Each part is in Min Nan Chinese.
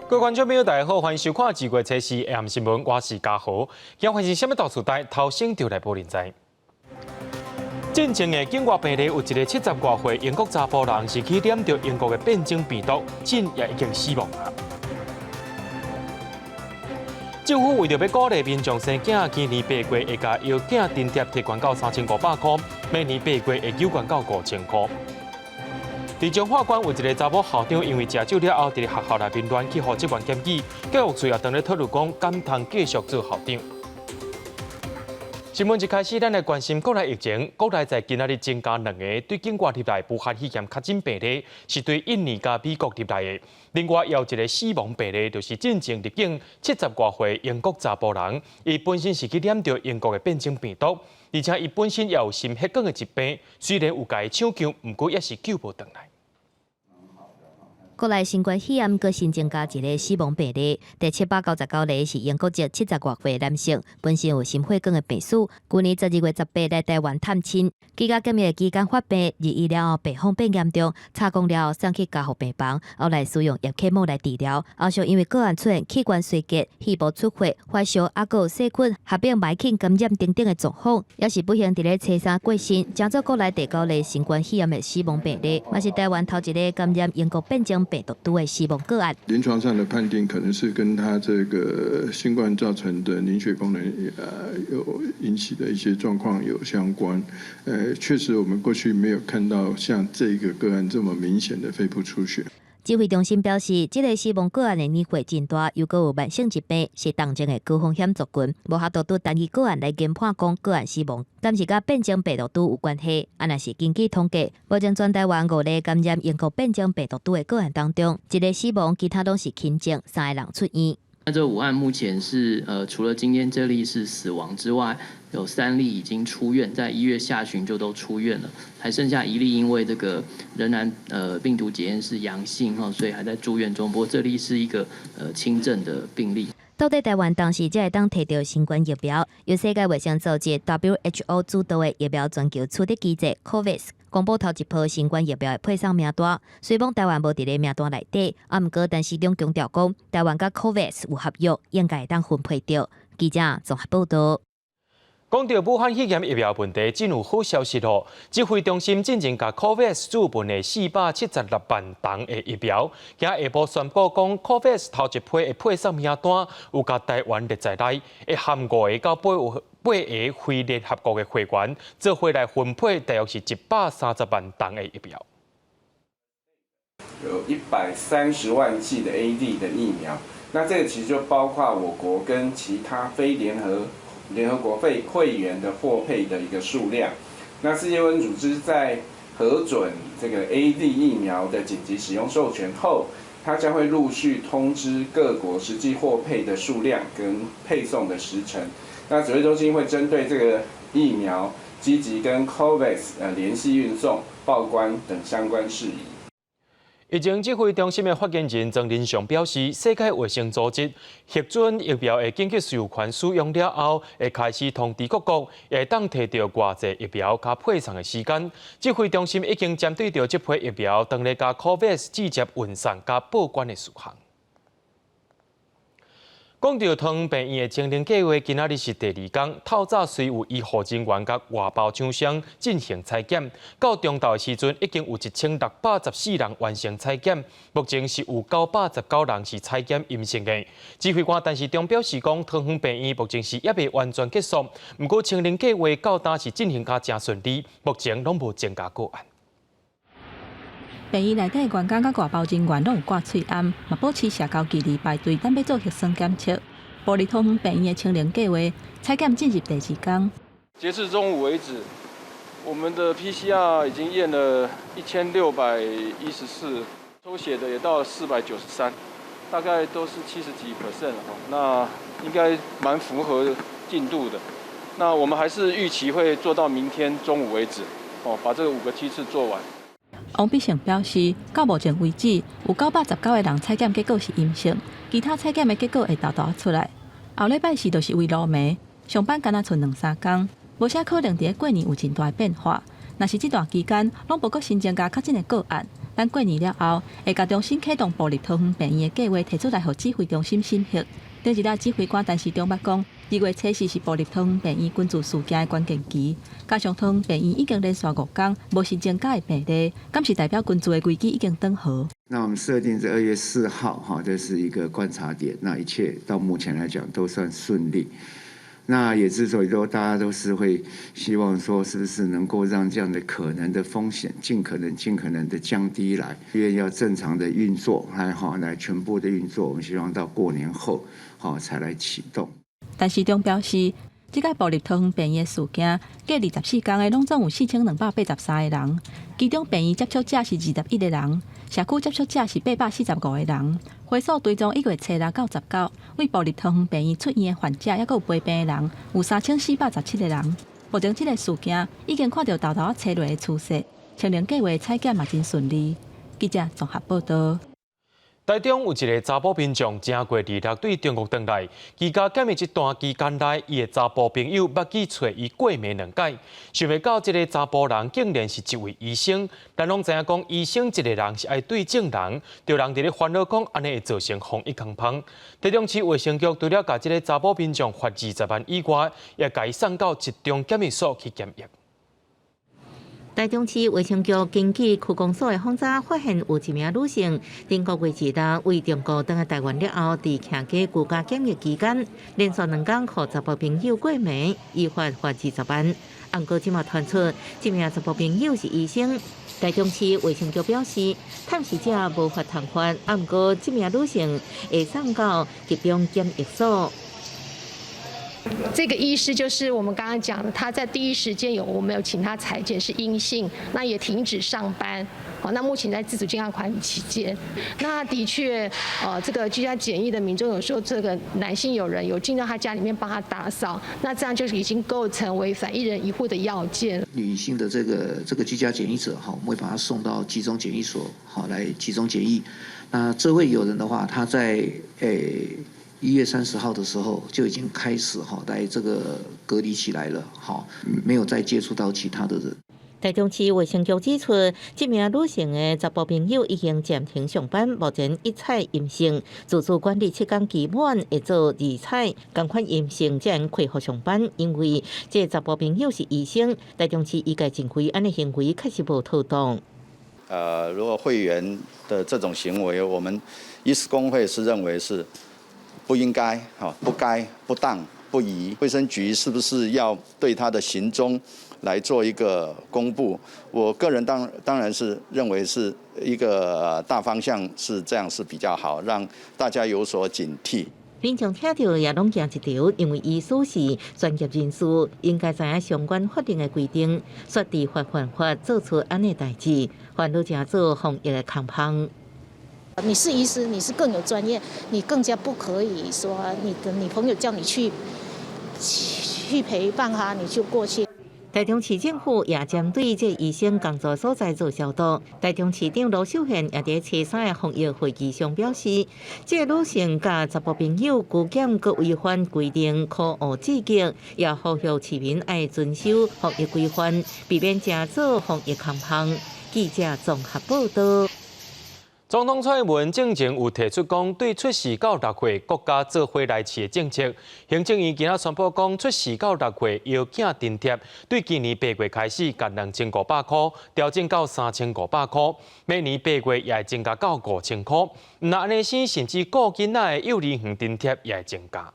各位觀眾朋友，大家好，歡迎收看《二月初四 AM 新聞》，我是嘉豪。今日發生啥物大事代，頭先就來報您知。進前的境外病例有一个七十外歲英國查埔人是去染著英國的變種病毒，這也已經死亡啊。政府為著欲鼓勵民眾生囝，今年八月會共藥囝津貼提懸到3500箍，明年八月會加懸到5000箍。佇彰化縣有一个查某校長，因為食酒了後，佇學校內面亂去予職員檢舉，教育處也當咧討論講，敢通繼續做校長。新聞一開始，咱來關心國內疫情。國內在今仔日增加兩个對境外入來武漢肺炎確診病例，是對印尼佮美國入來的。另外，有一个死亡病例，就是進前入境七十外歲英國查埔人，伊本身是去染著英國的變種病毒，而且伊本身也有心血管的疾病，雖然有共伊搶救，毋過也是救無轉來。國內新冠肺炎閣新增加一个死亡病例，第799例是英國籍七十外歲男性，本身有心血管的病史，舊年12月18來台灣探親，居家檢疫期間發病，入醫了後病況變嚴重，查公了後送去加護病房，後來使用葉克膜來治療，後續因為個案出現器官衰竭、肺部出血、發燒，抑閣有細菌合併霾菌感染等等的狀況，也是不幸佇咧初三過身，成做國內第九例新冠肺炎的死亡病例，嘛是台灣頭一个感染英國變種病毒株的死亡個案。臨床上的判定可能是跟他這個新冠造成的凝血功能有引起的一些狀況有相關。確實我們過去沒有看到像這個個案這麼明顯的肺部出血。指揮中心表示，這个死亡個案的年歲真大，又閣有慢性疾病，是重症的高風險族群，無法度對單一個案來研判講個案死亡，敢是佮變種病毒株有關係。啊，若是根據統計，目前全台灣五例感染英國變種病毒株的個案當中，一个死亡，其他攏是輕症，三个人出院。那這五案目前是除了今天這例是死亡之外，有三例已經出院，在1月下旬就都出院了，還剩下一例因為這個仍然病毒檢驗是陽性哈，所以還在住院中。不過這例是一個輕症的病例。到底台灣當時才會當提著新冠疫苗，由世界衛生組織 WHO 主導的疫苗全球取得機制 COVAX 公布頭一波新冠疫苗的配送名單。雖罔台灣無佇咧名單內底，啊，毋過陳時中強調講，台灣佮 COVAX 有合約，應該會當分配著。記者綜合報道。講到武漢肺炎疫苗問題，真有好消息咯！指揮中心進前共 COVAX 注文的476萬筒的疫苗，今下晡宣布講，COVAX 頭一批的配送名單有共台灣列在內，會含五个到八个非聯合國的會員，做伙來分配，大約是130萬筒的疫苗。有130萬劑的 AZ 的疫苗，那這個其實就包括我國跟其他非聯合國會員的獲配的一個數量。那世界衛生組織在核准這個 AZ 疫苗的緊急使用授權後，它將會陸續通知各國實際獲配的數量跟配送的時程。那指揮中心會針對這個疫苗積極跟 COVAX 聯繫運送、報關等相關事宜。疫情指揮中心的發言人莊人祥表示，世界衛生組織核准疫苗的緊急使用權使用了後，會開始通知各國，會當提著偌濟疫苗佮配送的時間。指揮中心已經針對著這批疫苗，當咧共 COVAX 對接運送佮報關的事項。講到桃園病院的清零計劃，今仔日是第二工。透早雖有醫護人員佮外包廠商進行採檢，到中晝的時陣已經有1614人完成採檢，目前是有919人是採檢陰性的。指揮官陳時中表示講，桃園病院目前是猶未完全結束，毋過清零計劃到今是進行甲誠順利，目前攏無增加個案。病院內底員工佮外包人員攏有掛喙罨，嘛保持社交距離排隊等欲做核酸檢測。部立桃園病院的清零計劃採檢進入第二工。截至中午為止，我們的 PCR 已經驗了1614，抽血的也到了493，大概都是七十幾 percent 了。那應該蠻符合進度的。那我們還是預期會做到明天中午為止，哦，把這個五個梯次做完。王必勝表示，到目前為止，有919個人採檢結果是陰性，其他採檢的結果會沓沓出來。後禮拜四就是圍爐暝，上班干焦賰兩三工，無啥可能佇咧過年有真大的變化。若是這段期間攏無閣新增加確診的個案，等過年了後，會共重新啟動步入桃園病院的計劃提出來，予指揮中心審核。頂一日指揮官陳時中捌講，2月初四是步入桃園病院根治事件的關鍵期，加上桃園病院已經連續5工無新增加的病例，敢是代表根治的危機已經轉好？那我們設定是2月4號，哈，這是一個觀察點。那一切到目前來講都算順利。那也之所以說大家都是會希望說，是不是能夠讓這樣的可能的風險盡可能、盡可能的降低來，醫院要正常的運作，還好來全部的運作，我們希望到過年後，好才來啟動。陳時中表示，這擺步入桃園病院的事件，過24工的攏總有4283個人，其中病院接觸者是21個人，社區接觸者是845個人。回溯追蹤1月初6到19，對步入桃園病院出院的患者，抑閣有陪病的人，有3417個人。目前這个事件已經看著沓沓仔衰落的趨勢，清零計畫採檢嘛真順利。記者綜合報導。台中有一个查埔民眾，正月26對中國轉來，居家檢疫這段期間內，伊的查埔朋友捌去揣伊過暝兩擺，想袂到這个查埔人竟然是一位醫生。咱攏知影講，醫生一个人是愛對眾人，著人佇咧煩惱講，按呢會造成防疫空縫。台中市衛生局除了共這个查埔民眾罰20萬以外，也共伊送到集中檢疫所去檢疫。台中市衛生局根據區公所的訪查，發現有一名女性，頂個月26對中國轉來台灣了後，佇徛家居家檢疫期間，連續兩工予查埔朋友過暝，依法罰20萬。毋過這馬傳出，這名查埔朋友是醫生。台中市衛生局表示，探視者無法通罰，毋過這名女性會送到集中檢疫所。這個醫師就是我們剛剛講的，他在第一時間有我們有請他採檢是陰性，那也停止上班。好，那目前在自主健康管理期間，那的確，這個居家檢疫的民眾有說，這個男性友人有進到他家裡面幫他打掃，那這樣就已經構成違反一人一戶的要件。女性的這個居家檢疫者，哈，我們會把他送到集中檢疫所，好來集中檢疫。那這位友人的話，他在1月30號的時候就已經開始哈來這個隔離起來了，好，沒有再接觸到其他的人。台中市衛生局指出，這名女性的查埔朋友已經暫停上班，目前一採陰性，自主管理7工期滿會做二採，仝款陰性才能恢復上班。因為這个查埔朋友是醫生，台中市醫界認為按呢行為確實無妥當。如果會員的這種行為，我們醫師公會是認為是不應該、不該、不當、不宜。衛生局是不是要對他的行蹤來做一個公布？我個人當然是認為是一個大方向是這樣是比較好，讓大家有所警惕。民眾聽著也攏驚一趒，認為醫師是專業人士，應該知影相關法定的規定，煞佇犯犯法做出按呢代誌，反而成做防疫的空縫。你是醫師，你是更有專業，你更加不可以說你的女朋友叫你去陪伴他，你就過去。台中市政府也針對這醫生工作所在做消毒。台中市長盧秀燕也佇初三的防疫會議上表示，這个女性佮查埔朋友居檢閣違反規定，可惡至極，也呼籲市民愛遵守防疫規範，避免成做防疫空縫。記者綜合報導。總統蔡英文進前有提出講，對出世到6歲國家做伙來飼的政策。行政院今仔宣布講，出世到6歲嬰囝津貼，對今年8月開始，共2500箍調整到3500箍，明年8月也會增加到5000箍。毋但按呢生，甚至顧囡仔的幼兒園津貼也會增加。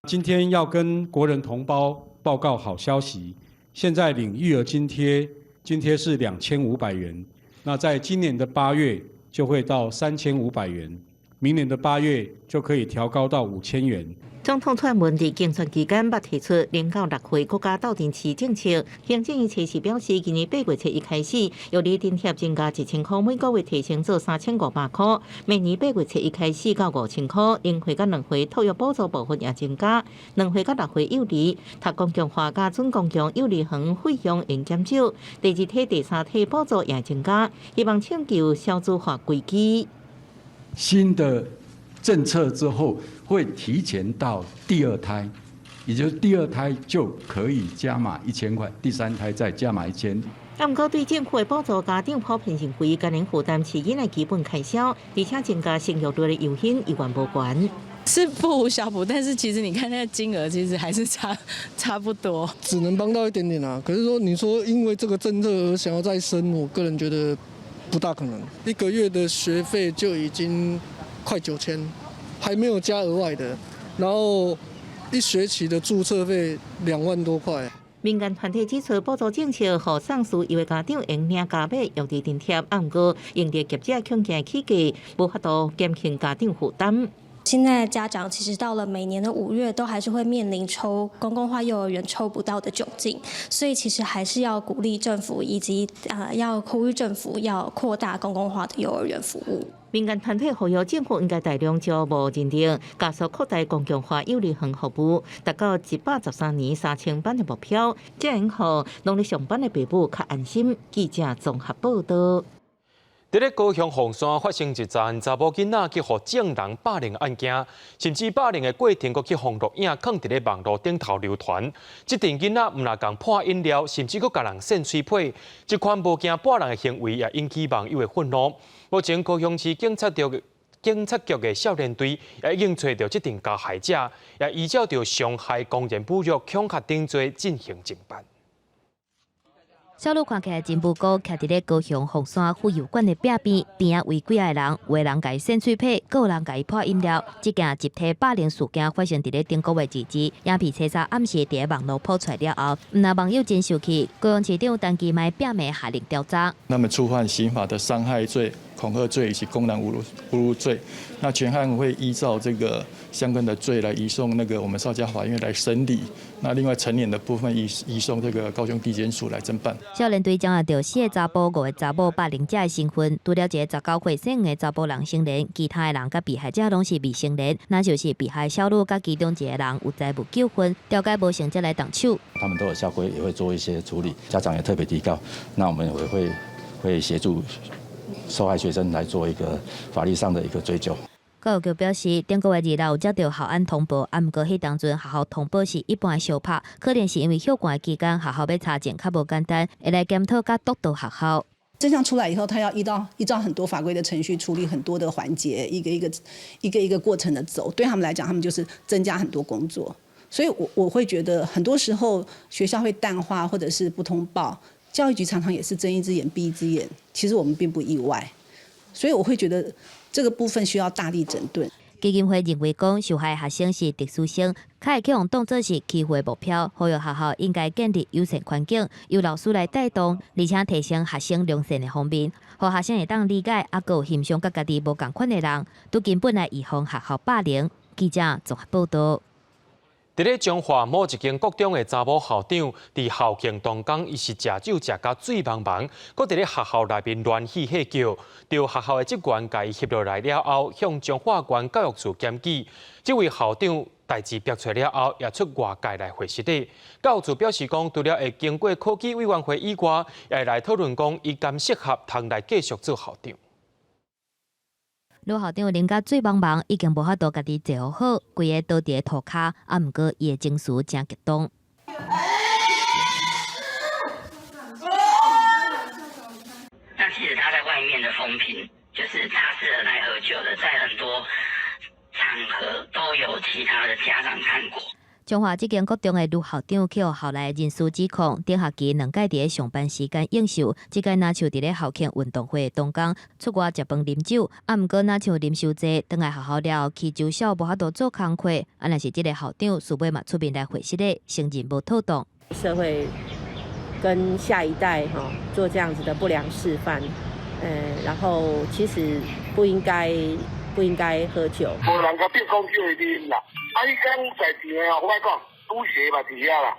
今天要跟國人同胞報告好消息，現在領育兒津貼，津貼是2500元。那在今年的八月就會到3500元，明年的八月就可以調高到5000元。總統蔡英文佇競選期間，捌提出0到6歲國家鬥陣飼政策。行政院初時表示，今年8月初一開始，育兒津貼增加1000箍，每個月提升做3500箍。明年8月初一開始到5000箍，0歲到2歲托育補助部分也增加。2歲到6歲幼兒讀公共化佮準公共幼兒園費用會減少。第二梯、第三梯補助也增加，希望拯救少子化危機。新的政策之後會提前到第二胎，也就是第二胎就可以加碼1000塊，第三胎再加碼1000。啊，毋過對政府的補助，家長普遍認為，敢能負擔飼囡仔基本開銷，而且增加生育率的誘因猶原無懸。是不無小補，但是其實你看那個金額，其實還是差不多。只能幫到一點點啊。可是說，你說因為這個政策而想要再生，我個人覺得不大可能。一個月的學費就已經快9000，還沒有加額外的，然後一學期的註冊費2萬多塊。民間團體指出，補助政策予送資優的家長會領加碼育兒津貼，啊，毋過營利業者恐驚起價，無法度減輕家長負擔。現在家長其實到了每年的5月，都還是會面臨抽公共化幼兒園抽不到的窘境，所以其實還是要鼓勵政府以及啊要呼籲政府要擴大公共化的幼兒園服務。民間團體呼籲政府應該大量招募認證，加速擴大公共化幼兒園服務，達到113年3000班的目標，這樣予攏咧上班的爸母較安心。記者綜合報道。佇咧高雄鳳山發生一樁查某囡仔去予證人霸凌案件，甚至霸凌的過程閣去予錄影，囥佇咧網路頂頭流傳。這陣囡仔毋但共潑飲料，甚至閣共人搧喙皮，這款無驚跋人的行為也引起網友的憤怒。目前高雄市警察局的少年隊也已經揣著這陣加害者，也依照著傷害、公然侮辱、恐嚇等罪進行偵辦。小女看起來真無辜，徛佇咧高雄鳳山婦幼館的壁邊，邊仔圍幾仔個人，有的人共伊搧喙皮，閣有人共伊潑飲料。這件集體霸凌事件發生佇咧頂個月22日，影片初三暗時佇咧網路鋪出來了後，毋但網友真生氣，高雄市長陳其邁表明下令調查。那麼觸犯刑法的傷害罪、恐嚇罪以及公然侮辱罪，那全案會依照這個相關的罪來移送那個我們少家法院來審理。那另外成年的部分移送這個高雄地檢署來偵辦。少年隊掌握著四個查埔、五個查某霸凌者的身份，除了一個19歲姓的查埔人成年，其他的人佮被害者攏是未成年，若就是被害小女佮其中一個人有財物糾紛，調解無成才來動手。他們都有校規，也會做一些處理，家長也特別提告，那我們也會協助受害學生來做一個法律上的一個追究。教育局表示，頂個月2日有接著校安通報，啊，毋過彼當陣學校通報是一般的相拍，可能是因為休館期間學校欲查證較無簡單，會來檢討佮督導學校。真相出來以後，他要依照很多法規的程序處理很多的環節，一個一個一個一個過程的走，對他們來講，他們就是增加很多工作。所以我會覺得很多時候學校會淡化或者是不通報，教育局常常也是睜一隻眼閉一隻眼，其實我們並不意外，所以我會覺得這個部分需要大力整頓。基金會認為講，受害學生是特殊生，較會去予當做是欺負的目標，呼籲學校應該建立友善環境，由老師來帶動，而且提升學生良善的方面，予學生會當理解，猶閣有欣賞佮家己無仝款的人，拄根本來預防學校霸凌。記者綜合報道。佇咧彰化某一間國中的查某校長，佇校慶當工，伊是食酒食甲醉茫茫，閣佇咧學校內面亂戲嬉叫，著學校的職員共伊翕落來了後，向彰化縣教育處檢舉。這位校長代誌爆出了後，也出外界來回釋的。教育處表示講，除了會經過考紀委員會以外，也會來討論講，伊敢適合通來繼續做校長。女校長啉甲醉茫茫，已經無法度家己坐好，規个倒佇咧塗跤，啊，毋過伊的情緒誠激動。那其實他在外面的風評，就是他是很愛喝酒的，在很多場合都有其他的家長看過。彰化這間國中的女校長去予校內人事指控，頂學期兩擺佇咧上班時間應酬，這擺若像佇咧校慶運動會當工出外食飯啉酒，啊，毋過若像啉傷濟，轉來學校了後起酒痟無法度做工課，啊，若是這个校長事尾嘛出面來回釋咧，承認無妥當。社會跟下一代哈做這樣子的不良示範，然後其實不應該喝酒。無人共逼講叫伊啉啦，啊，伊講在場的哦，我講拄鞋嘛佇遐啦。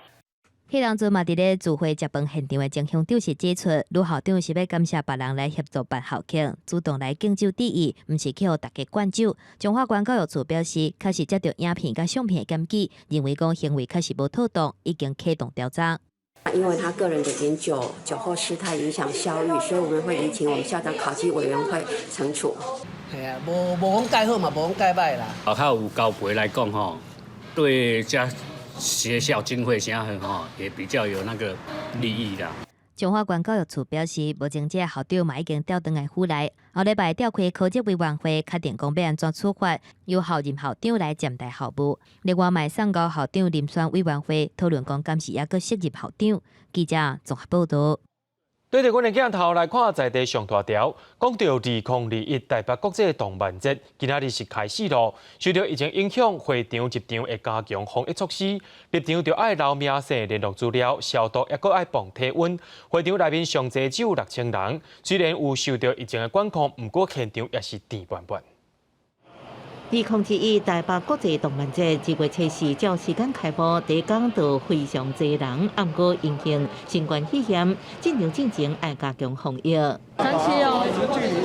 彼當陣嘛，佇咧聚會食飯現場的曾鄉長是指出，女校長是欲感謝別人來協助辦校慶，主動來敬酒致意，毋是去予大家灌酒。彰化縣教育處表示，確實接著影片佮相片的檢舉，認為講行為確實無妥當，已經啟動調查。因為他個人的飲酒酒後失態影響校譽，所以我們會移請我們校長考紀委員會懲處。係啊，無無講蓋好嘛，無講蓋歹啦。啊，較有交陪來講吼，對遮學校經費啥吼，也比較有那個利益啦。彰化縣教育處表示，目前這个校長嘛已經調轉來府內，後禮拜召開考績委員會，確定講欲按怎處罰，由候任校長來暫代校務。另外，嘛會送交校長遴選委員會討論，講敢是猶閣適任校長。記者綜合報導。對著阮的鏡頭來看，在地上大條，講著2021台北國際動漫節，今仔日是開始囉。受著疫情影響，會場入場會加強防疫措施，入場著愛留名姓、聯絡資料、消毒，抑閣愛磅體溫。會場內面上濟只有6000人，雖然有受著疫情的管控，毋過現場也是甜滿滿。2021台北國際動漫節2月7日照時間開幕，第一工就非常濟人，毋過因應新冠肺炎，進場進前愛加強防疫。三七哦，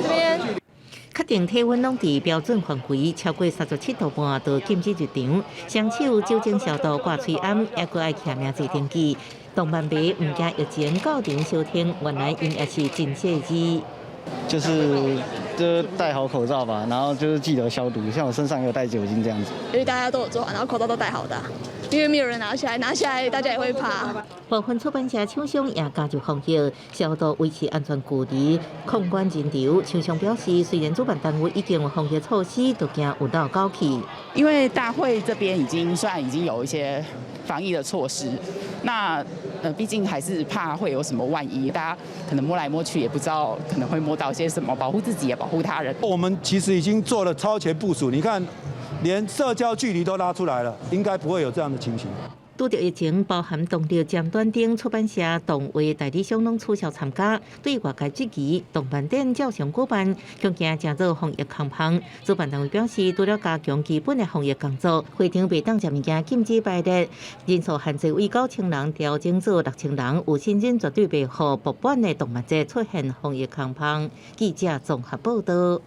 這邊。確定體溫攏佇標準範圍，超過37.5度就禁止入場。雙手酒精消毒、掛喙罨，抑閣愛簽名做登記。動漫迷毋驚疫情到場收聽，原來𪜶也是真細緻。就是戴好口罩吧，然後就是記得消毒，像我身上有帶酒精這樣子。因為大家都有做，然後口罩都戴好的，因為沒有人拿下來，拿下來大家也會怕。部分出版社廠商也加入防疫消毒，維持安全距離，控管人流。廠商表示，雖然主辦單位已經有防疫措施，都驚有漏狗去。因為大會這邊已經算已經有一些防疫的措施，那畢竟還是怕會有什麼萬一，大家可能摸來摸去也不知道可能會摸到些什麼，保護自己也保護他人。我們其實已經做了超前部署，你看，連社交距離都拉出來了，應該不會有這樣的情形。拄著疫情，包含動力尖端等出版社、動畫代理商攏取消參加。對外界質疑，動漫展照常舉辦，恐驚成做防疫空棚。主辦單位表示，除了加強基本的防疫工作，會場袂當食物件禁止擺列，人數限制為9000人調整做6000人，有信心絕對袂予爆滿的動漫節出現防疫空棚。記者綜合報導。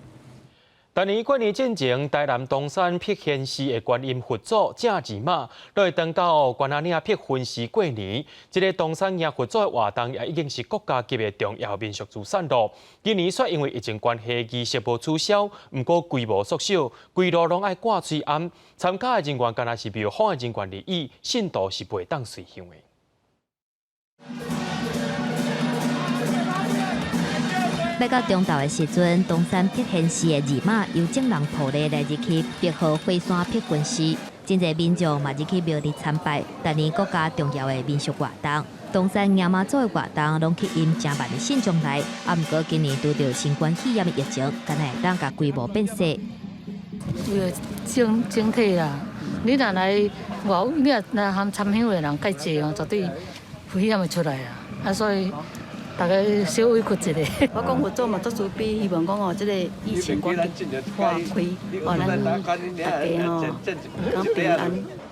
逐年過年進前，台南東山碧賢寺的觀音佛祖正二媽，都會轉到關仔嶺碧雲寺過年。這个東山迎佛祖的活動也已經是國家級的重要民俗資產囉。今年煞因為疫情關係，儀式無取消，毋過規模縮小，規路攏愛掛喙罨。參加的人員敢若是廟方的人員而已，信徒是袂當隨香的。欲到中晝的時陣，東山碧賢寺的二媽由眾人抱咧來入去白河火山碧雲寺，真濟民眾嘛入去廟裡參拜。逐年國家重要的民俗活動，東山迎媽祖的活動，攏吸引成萬的信眾來。啊，毋過今年拄著新冠肺炎的疫情，敢若會當共規模變細。為了整整體啦，你若來外，你若來含參香的人較濟哦，絕對危險會出來啊！啊，所以。大家小委屈一下。我講佛祖嘛足慈悲，希望講哦，這个疫情趕緊化開，哦，咱大家吼較平安。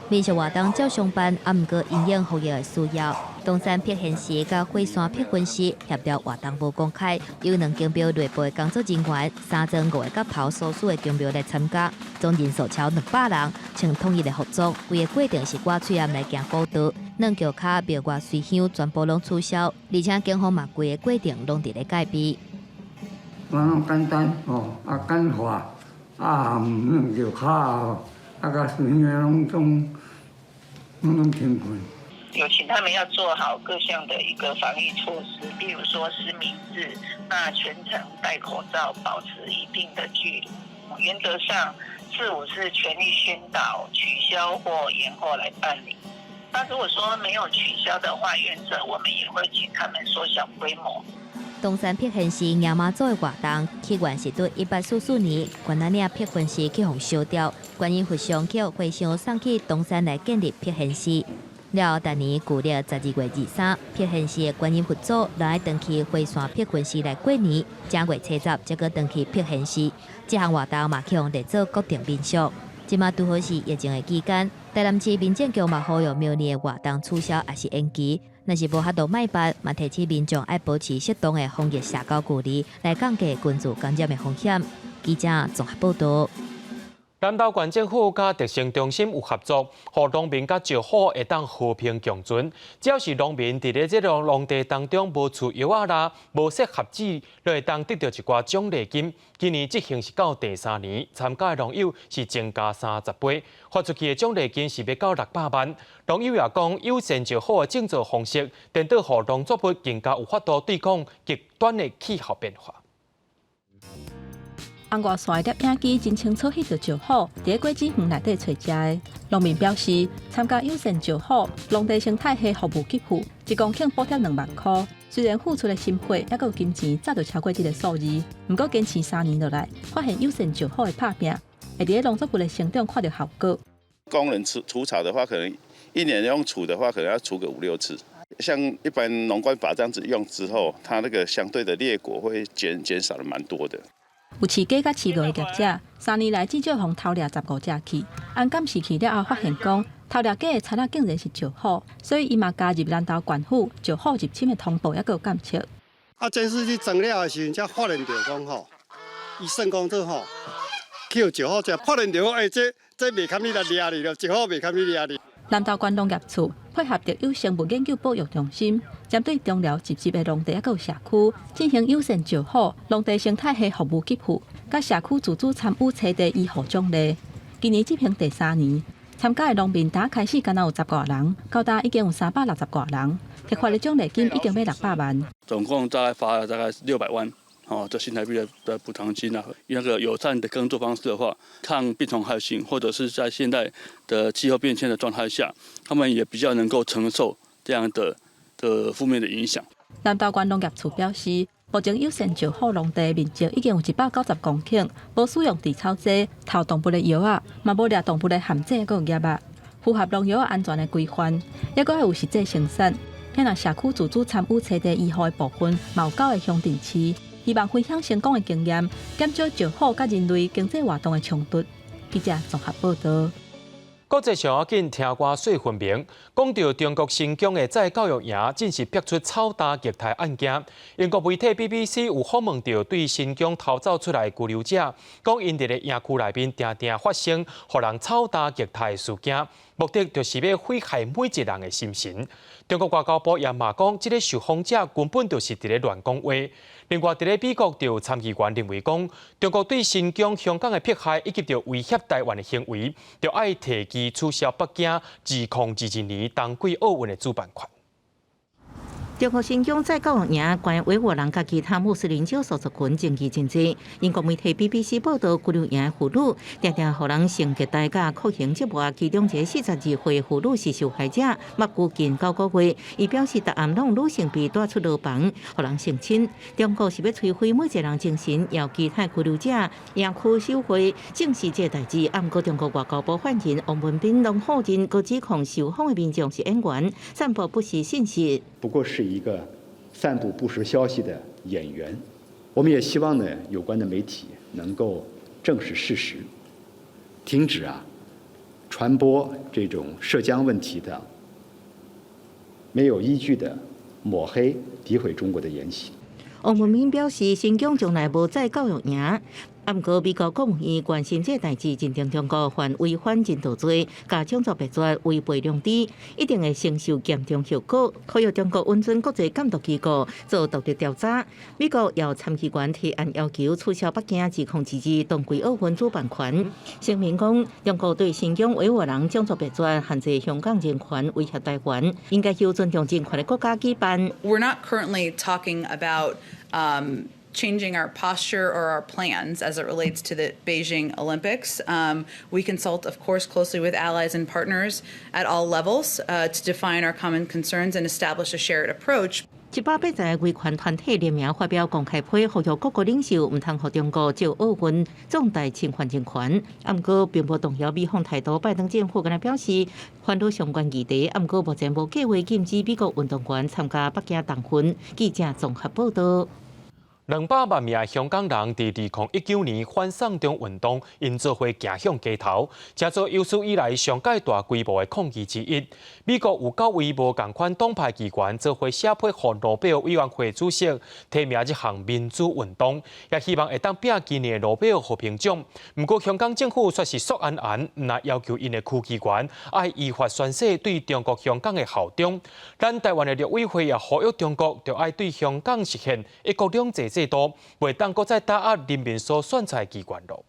民俗活動照常辦，啊，毋過因應防疫的需要，東山碧賢寺佮火山碧雲寺協調活動無公開，有兩間廟內部的工作人員、三莊五个角頭所屬的宮廟來參加，總人數超200人，穿統一的服裝，規个過程是掛喙罨來行古道，軟轎跤廟外隨香全部攏取消，而且警方嘛規个過程攏佇咧戒備。我攏簡單哦，啊簡化，啊軟轎跤啊，佮隨香攏總攏清困。有請他們要做好各項的一個防疫措施，比如說實名制，那全程戴口罩，保持一定的距離。原則上，四五是全力宣導取消或延後來辦理。那如果說沒有取消的話，原則我們也會請他們縮小規模。東山碧賢寺迎媽祖的活動起源是佇1844年，關仔嶺碧雲寺去予燒掉，觀音佛像去予和尚送去東山來建立碧賢寺。了後，逐年舊曆12月23，碧賢寺的觀音佛祖來愛轉去火山碧雲寺來過年。正月初十，則閣轉去碧賢寺。這項活動嘛，去予列做國定民俗。這馬拄好是疫情的期間，台南市民政局嘛呼籲廟裡的活動取消抑是延期。若是無法度莫辦，嘛提醒民眾愛保持適當的防疫社交距離，來降低群聚感染的風險。記者綜合報導。南投縣政府佮特生中心有合作，予農民佮石虎會當和平共存。只要是農民佇咧這個農地當中無除藥仔啦，無設陷阱，就會當得著一寡獎勵金。今年執行是到第三年，參加的農友是增加30倍，發出去的獎勵金是欲到600萬。農友也講，友善石虎的種作方式，顛倒予農作物更加有法度對抗極端的氣候變化。紅外線攝影機真清楚翕著石虎，佇果子園內底揣食的。農民表示，參加友善石虎農地生態系服務給付，1公頃補貼2萬箍。雖然付出的心血，猶閣有金錢，早就超過這个數字。毋過堅持3年落來，發現友善石虎的拍拚，會佇咧農作物的成長看著效果。工人除除草的話，可能一年用除的話，可能要除個五六次。像一般農管法這樣子用之後，它那個相對的裂果會減少了蠻多的。有飼雞佮飼鵝的業者，3年來至少予偷掠15隻去。按監視器了後，發現講偷掠雞的賊仔竟然是石虎，所以伊嘛加入南投縣府石虎入侵的通報，猶閣有監測。啊，監視器裝了的時陣，才發現著講吼，伊算講做吼，去予石虎食，發現著講，欸，這袂堪你來掠你了，石虎袂堪你掠你。南投縣農業處配合特有生物研究保育中心，針對中寮集集的農地猶閣有社區，進行友善石虎農地生態系服務給付，佮社區自主參與菜地維護獎勵。今年執行第三年，參加的農民打開始敢若有十外人，到今已經有360外人，提發的獎勵金已經欲600萬。總共大概發了大概600萬，哦，這新台幣的補償金啊。那個友善的耕作方式的話，抗病蟲害性，或者是在現在的氣候變遷的狀態下，他們也比較能夠承受這樣的負面的影響。南投縣農業處表示，目前友善石虎農地面積已經有190公頃，無使用除草劑、投動物的藥仔，嘛無掠動物的陷阱閣有醃仔，符合農藥安全的規範，猶閣愛有實際生產。若社區自主參與菜地維護的部分，嘛有九个鄉鎮市，希望分享成功的經驗，減少石虎佮人類經濟活動的衝突。記者綜合報導。國際上要緊聽歌細分明，講著中國新疆的再教育營，真是逼出臭打虐待案件。英國媒體 BBC 有訪問著對新疆逃走出來的居留者，講𪜶佇咧營區內面定定發生予人臭打虐待的事件，目的就是欲毀害每一人的心神。中國外交部也嘛講，這个受訪者根本就是佇咧亂講話。另外，佇咧美國就有參議員認為講，中國對新疆、香港的迫害以及著威脅台灣的行為，著愛提議取消北京2022年冬季奧運的主辦權。中國新疆再教育營關維吾爾人佮其他穆斯林少數族群爭議真濟。英國媒體 BBC 報導，拘留營婦女定定予人性虐待佮酷刑折磨，其中一个42歲婦女是受害者，目拘近9個月。伊表示，逐暗攏女性被帶出牢房，予人性侵。中國是欲摧毀每一個人精神，要其他拘留者營區守會證實這代誌。毋過中國外交部發言人汪文斌攏否認，閣指控受訪的民眾是演員，散布不實信息。不過是一個散布不實消息的演員，我們也希望呢，有關的媒體能夠正視事實，停止傳播這種涉疆問題的沒有依據的抹黑、詆毀中國的言行。汪文斌表示，新疆從來無再教育營。毋過美國國務院關心這代誌，認定中國犯違反人道罪，佮種族滅絕違背良知，一定會承受嚴重後果，呼籲中國允准國際監督機構做獨立調查。美國有參議員提案要求取消北京2022冬季奧運主辦權。聲明講，中國對新疆維吾爾人種族滅絕、限制香港人權、威脅台灣，應該由尊重人權的國家舉辦。 We're not currently talking about changing our posture or our plans as it relates to the Beijing Olympics. We consult, of course, closely with allies and partners at all levels to define our common concerns and establish a shared approach. 180個維權團體聯名發表公開批，呼籲各國領袖毋通予中國藉奧運壯大侵犯人權。毋過並無動搖美方態度，拜登政府敢若表示煩惱相關議題，毋過目前無計劃禁止美國運動員參加北京冬運。記者綜合報導。200萬名香港人佇2019年反送中運動，𪜶做伙行向街頭，成做有史以來上蓋大規模的抗議之一。美國有九位無仝款黨派議員做伙寫批予諾貝爾委員會主席，提名這項民主運動，也希望會當拼今年的諾貝爾和平獎。毋過香港政府卻是煞按按，毋但要求𪜶的區議員愛依法宣誓對中國香港的效忠。咱台灣的陸委會也呼籲中國，著愛對香港實現一國兩制制度，袂當閣再打壓人民所選出來機關囉。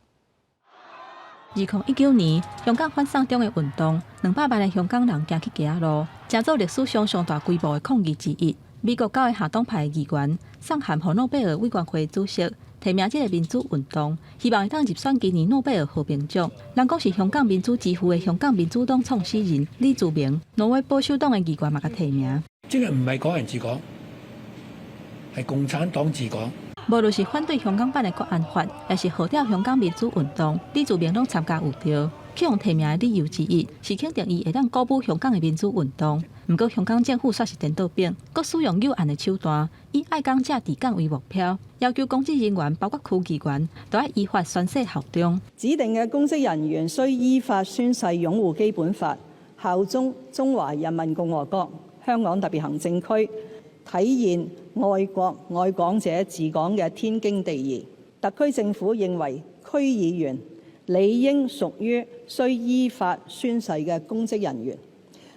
2019年，香港反送中的運動，200萬的香港人行去街仔路，成做歷史上上大規模的抗議之一。美國九个跨黨派議員送函予諾貝爾委員會主席，提名這个民主運動，希望會當入選今年諾貝爾和平獎。人講是香港民主之父的香港民主黨創始人李柱銘，挪威保守黨的議員嘛共提名。這個唔係港人治港，係共產黨治港。無論是反對香港版的國安法，抑是號召香港民主運動，李柱銘攏參加有著。去予提名的理由之一，是肯定伊會當鼓舞香港的民主運動。毋過香港政府煞是顛倒反，閣使用誘案的手段，以愛港者治港為目標，要求公職人員，包括區議員，都愛依法宣誓效忠。指定嘅公職人員須依法宣誓擁護基本法，效忠中華人民共和國香港特別行政區，體現愛國愛港者治港嘅天經地義。特區政府認為區議員理應屬於須依法宣誓嘅公職人員，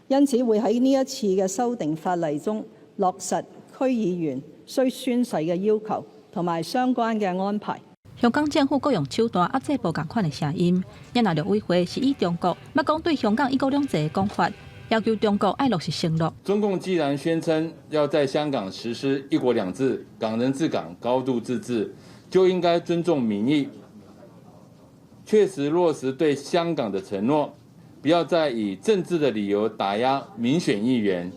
因此會喺呢一次嘅修訂法例中落實區議員須宣誓嘅要求同埋相關嘅安排。香港政府閣用手段壓制無仝款的聲音，若陸委會是以中國捌講對香港一國兩制的講法，要求中國愛落實承諾。中共既然宣稱要在香港實施一國兩制、港人治港、高度自治，就應該尊重民意，確實落實對香港的承諾，不要再以政治的理由打壓民選議員。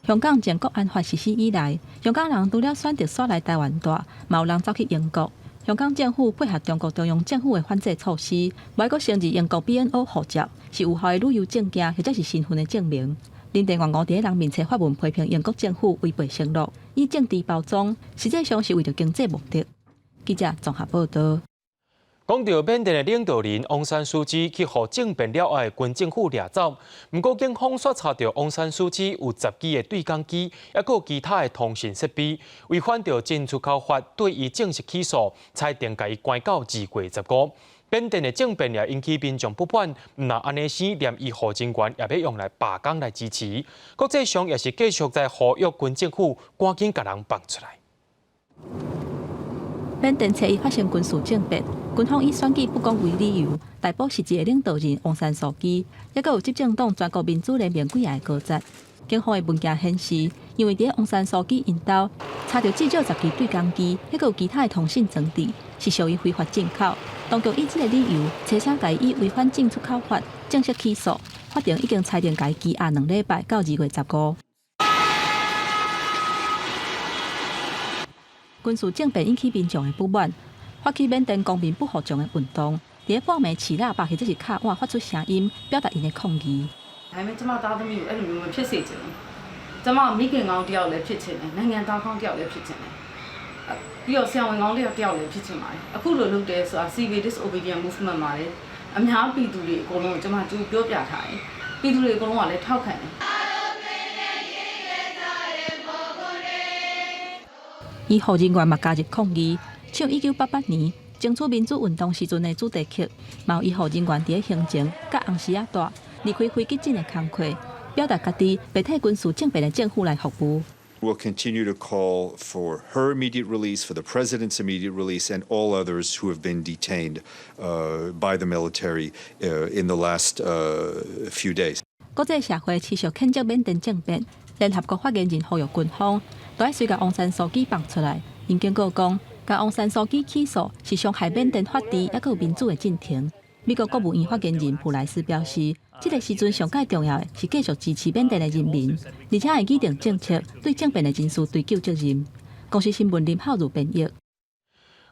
香港前國安法實施以來，香港人除了選擇徙來台灣蹛，嘛有人走去英國。香港政府配合中國中央政府的反制措施，無愛閣承認英國 BNO 護照是有效的旅遊證件或者是身份的證明。林鄭月娥佇人面冊發文批評英國政府違背承諾，以政治包裝，實際上是為著經濟目的。記者綜合報導。講到緬甸的領導人翁山蘇姬去予政變了後的軍政府掠走，毋過警方煞查著翁山蘇姬有10支的對講機，抑閣有其他的通訊設備，違反著進出口法，對伊正式起訴，裁定共伊關到2月15。緬甸的政變也引起民眾不滿，毋但按呢生，連醫護人員也欲用來罷工來支持。國際上也是繼續在呼籲軍政府趕緊共人放出來。緬甸初一發生軍事政變，軍方以選舉不公為理由，逮捕實際的領導人翁山蘇姬，抑閣有執政黨全國民主聯盟幾个高層。警方的文件顯示，因為佇翁山蘇姬𪜶兜查著至少10支對講機，抑閣有其他的通訊裝置，是屬於非法進口。當局以這个理由，初三共伊以違反進出口法正式起訴，法庭已經裁定共伊羈押2禮拜到2月15。軍事政變引起民眾的不滿，發起緬甸公民不服從的運動，佇半暝持喇叭或者是敲碗發出聲音，表達𪜶的抗議。 ဒါပေမဲ့ကျမသားသမီးကိုအဲ့လိုမျိုးမဖြစ်စေချင်ဘူးကျမမိခင်ကောင်းတယောက်လည်းဖြစ်ချင်တယ်နိုင်ငံသားကောင်းတယောက်လည်းဖြစ်ချင်တယ်ပြီးတော့ဆရာဝန်ကောင်းတယောက်တယောက်လည်းဖြစ်ချင်ပါတယ်အခုလိုလုပ်တယ်ဆိုတာ civil disobedience movement မှာလည်းအများပြည်သူတွေအကုန်လုံးကိုကျမကြိုပြောပြထားတယ်ပြည်သူတွေအကုန်လုံးကလည်းထောက်ခံတယ် 醫護人員嘛加入抗議，唱1988年爭取民主運動時陣的主題曲，嘛有醫護人員佇咧行前佮紅絲仔帶離開飛機進的工課，表達家己袂替軍事政變的政府來服務。 We'll continue to call for her immediate release, for the president's immediate release, and all others who have been detained by the military in the last few days. 國際社會持續譴責緬甸政變，聯合國發言人呼籲軍方都愛隨共翁山蘇姬放出來。𪜶警告講，共翁山蘇姬起訴是傷害緬甸法治抑閣有民主的進程。美國國務院發言人普萊斯表示，這个時陣上蓋重要的是繼續支持緬甸的人民，而且會擬定政策對政變的人士追究責任。公視新聞林浩如編譯。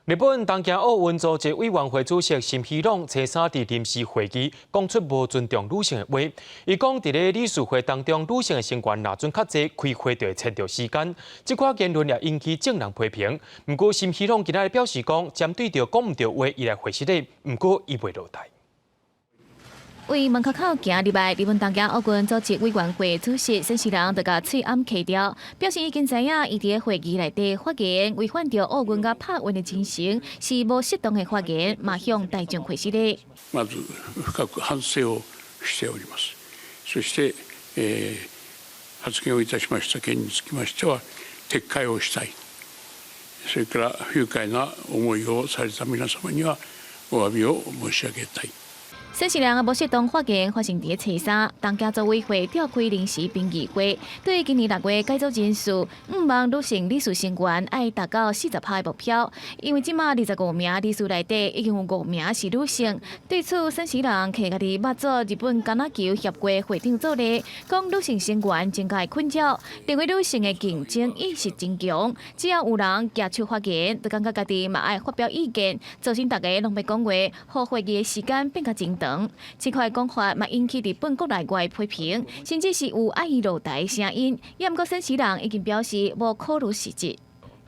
日本東京奧運組織委員會主席森喜朗初三佇臨時會議講出無尊重女性的話。伊講佇咧理事會當中，女性的成員若準較濟，開會就會延著時間。這款言論也引起眾人批評。毋過森喜朗今仔日表示講，針對著講毋對話，伊來回失禮。毋過伊袂落台。為門口口行入來，日本東京奧運組織委員會主席森喜朗就共喙罨徛牢，表示已經知影伊佇會議內底發言違反著奧運佮拍運的精神，是無適當的發言，嘛向大眾回失禮。まず深く反省をしております。そして、発言をいたしました件につきましては撤回をしたい。それから不愉快な思いをされた皆様にはお詫びを申し上げたい。森喜朗無適當發言發生佇咧初三，東京組委會召開臨時評議會，對今年6月改組人事，向望女性理事成員愛達到40%的目標，因為這馬25名理事內底已經有5名是女性。對此，森喜朗提家己捌做日本橄欖球協會會長做例，講女性成員增加困擾，認為女性的競爭意識真強，只要有人舉手發言，就感覺家己嘛愛發表意見，造成大家攏欲講話，予會議的時間變較真長。這款講法嘛引起日本國內外批評，甚至是有愛伊落台聲音。也毋過森喜朗已經表示無考慮辭職。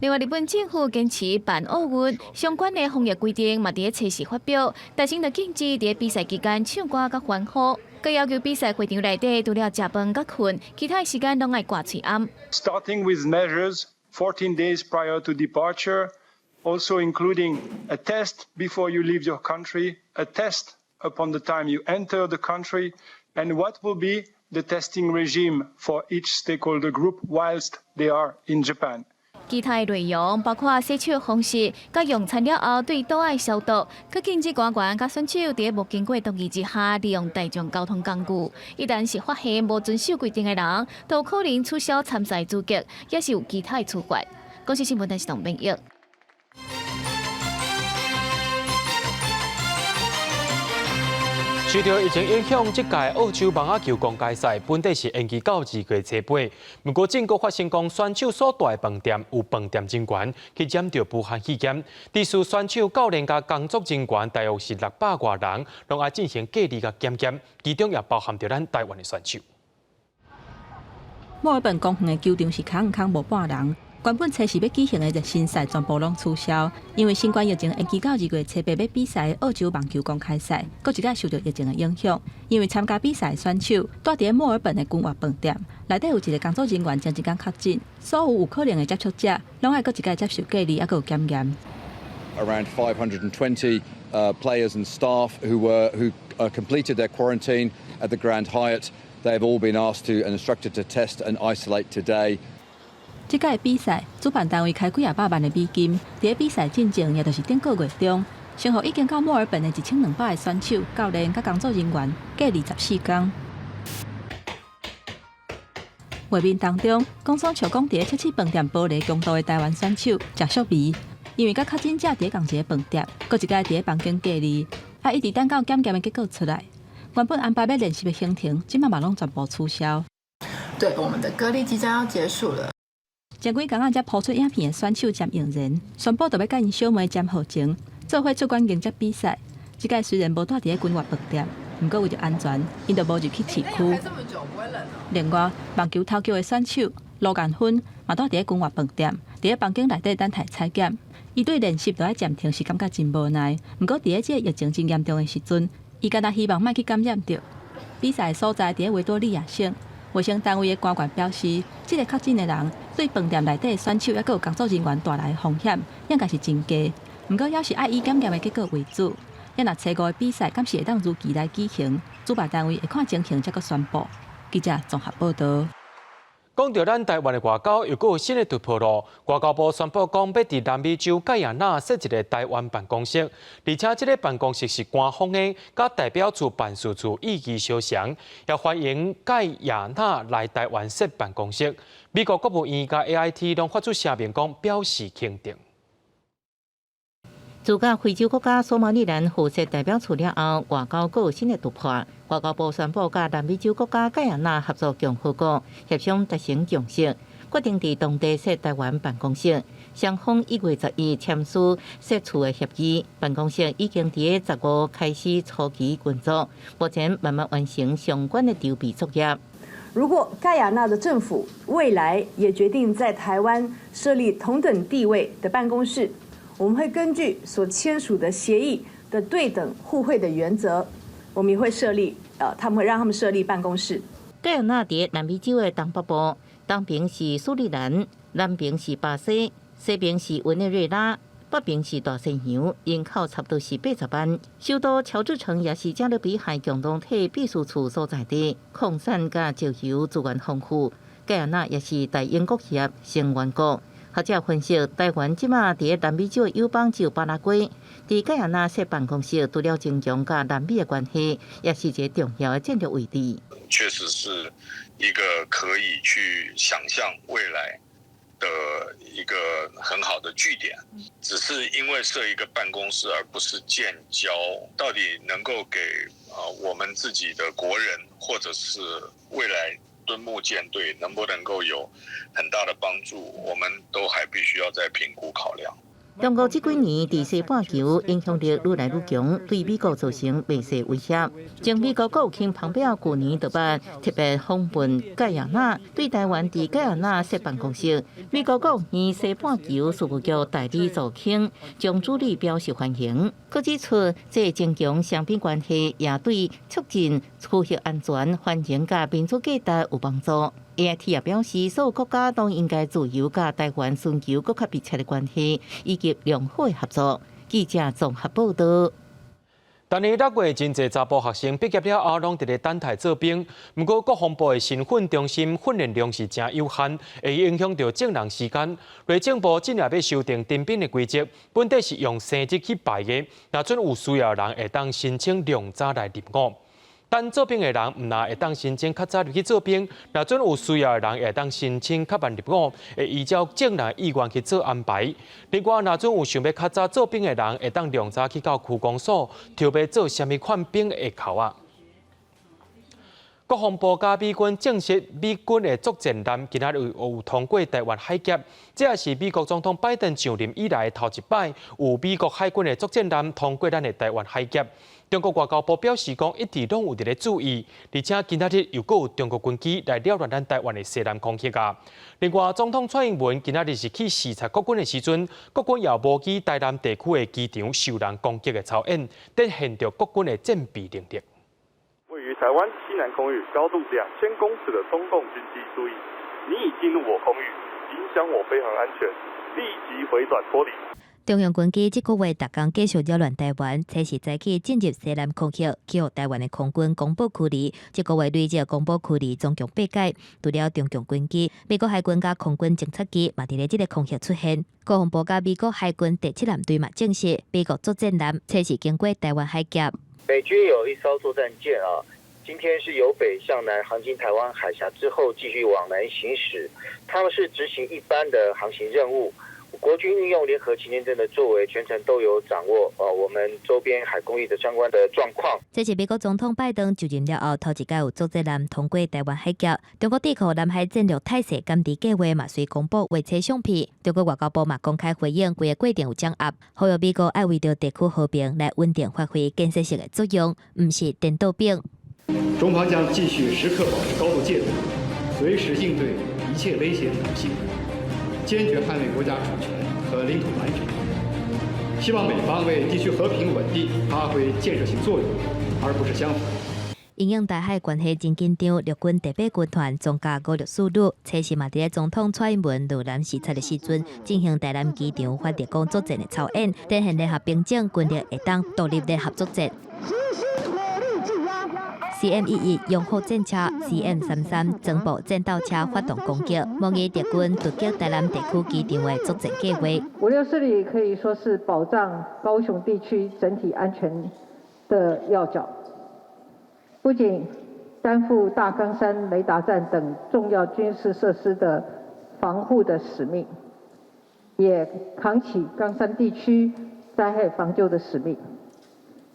另外，日本政府堅持辦奧運相關的防疫規定嘛，佇咧初四發表，但是就禁止佇比賽期間唱歌佮歡呼，閣要求比賽會場內底除了食飯佮睏，其他時間攏愛掛喙罨。 Starting with measures 14 days prior to departure, also including a test before you leave your country, a test upon the time you enter the country, and what will be the testing regime for each stakeholder group whilst they are in Japan. 其他的內容包括洗手方式，佮用餐了後對桌愛消毒，閣禁止官員佮選手佇無經過同意之下利用大眾交通工具。一旦是發現無遵守規定的人，都可能取消參賽資格，也是有其他的處罰。公視新聞電視董編譯。受著疫情影響，這屆澳洲網仔球公開賽本底是延期到2月初8。毋過，政國發生講選手所蹛的飯店有飯店人員去染著武漢肺炎，致使選手、教練佮工作人員大約是600外人，攏愛進行隔離佮檢驗，其中也包含著咱台灣的選手。墨爾本公園的球場是空空無半人。原本初四欲舉行的熱身賽全部攏取消，因為新冠疫情延期到2月初8欲比賽的澳洲網球公開賽，閣一擺受著疫情的影響。因為參加比賽的選手蹛佇墨爾本的君悅飯店，內底有一個工作人員前一工確診，所有有可能的接觸者攏愛閣一擺接受隔離，猶閣有檢驗。 Around 520 players and staff who completed their quarantine at the Grand Hyatt. They have all been asked to and instructed to test and isolate today. 這屆比賽主辦單位開幾仔百萬的美金，佇比賽進前，也就是頂個月中，先予已經到墨爾本的1200個選手、教練佮工作人員隔離14天。畫面當中，講爽笑講佇咧測試飯店玻璃強度的台灣選手謝淑薇，因為佮確診者佇咧仝一个飯店，閣一擺佇咧房間隔離，啊，一直等到檢驗的結果出來。原本安排欲練習的行程，這馬嘛攏全部取消。對，我們的隔離即將要結束了。前幾工仔才拋出影片的選手詹永仁宣布，著欲佮𪜶小妹詹皓晴做伙出關迎接比賽。這擺雖然無蹛佇咧君悅飯店，毋過為著安全，𪜶就無入去市區。另外，網球投球的選手盧顏芬嘛蹛佇咧君悅飯店，佇咧房間內底等待採檢。伊對練習著愛暫停是感覺真無奈，毋過佇咧這個疫情真嚴重的時陣，伊干焦希望莫去感染著。比賽所在佇咧維多利亞省。衛生單位的官員表示，這个確診的人對飯店內底的選手抑閣有工作人員帶來的風險，應該是真低。毋過，猶是愛以檢驗的結果為主。若初五的比賽敢是會當如期來舉行，主辦單位會看情形才閣宣布。記者綜合報導。講著咱台灣的外交又閣有新的突破囉。外交部宣布講，欲佇南美洲蓋亞那設一个台灣辦公室，而且這个辦公室是官方的，佮代表處辦事處意義相像，也歡迎蓋亞那來台灣設辦公室。美國國務院佮 AIT 攏發出聲明講，表示肯定。自佮非洲國家索馬利蘭互設代表處了後，外交閣有新的突破。外交部宣布，佮南美洲國家蓋亞那合作共和國協商達成共識，決定佇當地設台灣辦公室。雙方1月11簽署設處的協議，辦公室已經佇15開始初期運作，目前慢慢完成相關的籌備作業。如果蓋亞那的政府未來也決定在台灣設立同等地位的辦公室，我們會根據所簽署的協議的對等互惠的原則，我們也會設立，他們會讓他們設立辦公室。蓋亞那佇南美洲的東北部，東邊是蘇里南，南邊是巴西，西邊是委內瑞拉，北邊是大西洋，人口差不多是80萬。首都喬治城也是加勒比海共同體秘書處所在地，礦產佮石油資源豐富。蓋亞那也是大英國協成員國。學者分析，台灣這馬佇南美洲的友邦只有巴拉圭，佇蓋亞那設辦公室，除了增強佮南美的關係，也是一個重要的戰略位置。確實是一個可以去想象未來的一個很好的據點，只是因為設一個辦公室，而不是建交，到底能夠給我們自己的國人，或者是未來敦睦艦隊，能不能夠有很大的幫助，我們都還必須要再評估考量。中國這幾年佇西半球影響力愈來愈強，對美國造成袂細威脅。前美國國務卿蓬佩奧舊年就捌特別訪問蓋亞那，對台灣佇蓋亞那設辦公室。美國國務院西半球事務局代理助卿張主禮表示歡迎，閣指出這增強雙邊關係，也對促進區域安全、繁榮佮民主價值有幫助。AIT 也表示，所有國家都應該自由佮台灣尋求閣較密切的關係，以及良好的合作。記者綜合報道。逐年6月，真濟查埔學生畢業了後，攏佇咧等待做兵。毋過國防部的新訓中心訓練量是誠有限，會影響著徵人時間。內政部這下欲修訂徵兵的規則，本底是用生日去排的，若準有需要的人會當申請量早來入伍。等做兵的人毋但會當申請較早入去做兵，若準有需要的人會當申請較慢入伍，會依照徵人意願去做安排。另外，若準有想欲較早做兵的人，會當量早去到區公所，抽欲做啥物款兵的卡仔。國防部佮美軍證實，美軍的作戰艦今仔日有通過台灣海峽，這也是美國總統拜登上任以來頭一擺有美國海軍的作戰艦通過咱的台灣海峽。中國外交部表示講，一直攏有佇咧注意，而且今仔日又閣有中國軍機來擾亂咱台灣的西南空域啊。另外，總統蔡英文今仔日是去視察國軍的時陣，國軍也模擬台南地區的機場受人攻擊的操演，展現著國軍的戰備能力。位於台灣西南空域，高度2000公尺的中共軍機，注意，你已進入我空域，影響我飛航安全，立即回轉脫離。中共軍機這個月逐工繼續擾亂台灣，這是早起進入西南空域，去予台灣的空軍攻報驅離。這個月累計攻報驅離總共八擺。除了中共軍機，美國海軍佮空軍偵察機嘛佇咧這个空域出現。國防部佮美國海軍第七艦隊嘛證實，美國作戰艦這是經過台灣海峽。美軍有一艘作戰艦啊，今天是由北向南航經台灣海峽之後，繼續往南行駛。他們是執行一般的航行任務。國軍運用聯合勤監偵的作為，全程都有掌握。我們周邊海空域的相關的狀況。這是美國總統拜登就任了後，頭一擺有作戰艦通過台灣海峽。中國智庫南海戰略態勢監視計劃嘛，隨公布畫冊相片。中國外交部嘛公開回應，規个過程有掌握，呼籲美國愛為著地區和平來穩定發揮建設性的作用，毋是顛倒兵。中方將繼續時刻保持高度戒備，隨時應對一切威脅挑釁，堅決捍衛國家主權和領土完整。希望美方為地區和平穩定發揮建設性作用，而不是相反。因應台海關係真緊張，陸軍第八軍團裝甲564旅，初時嘛佇咧總統蔡英文落南視察的時陣，進行台南機場發特攻作戰的操演，展現聯合兵種軍力會當獨立聯合作戰。CM-11勇虎戰車、CM-33裝步戰鬥車發動攻擊，模擬敵軍突擊台南地區機場的作戰計劃。564旅可以說是保障高雄地區整體安全的要角，不僅擔負大岡山雷達站等重要軍事設施的防護的使命，也扛起岡山地區災害防救的使命。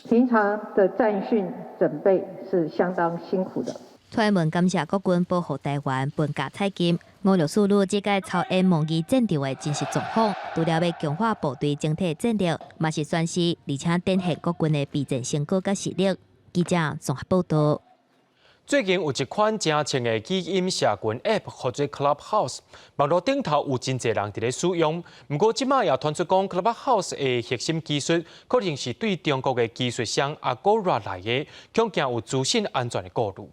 平常的戰訓準備是相當辛苦的。推文感謝國軍保護台灣，分家彩金。俄羅斯女這屆操演模擬戰場的真實狀況，除了欲強化部隊整體戰力，嘛是宣示，而且展現國軍的備戰成果佮實力。記者綜合報道。最近有一款誠穿的語音社群 App，號做 Clubhouse，網路頂頭有真濟人佇咧使用。毋過這擺也傳出講，Clubhouse 的核心技術可能是對中國的技術商 Agora 來的，恐驚有資訊安全的顧慮。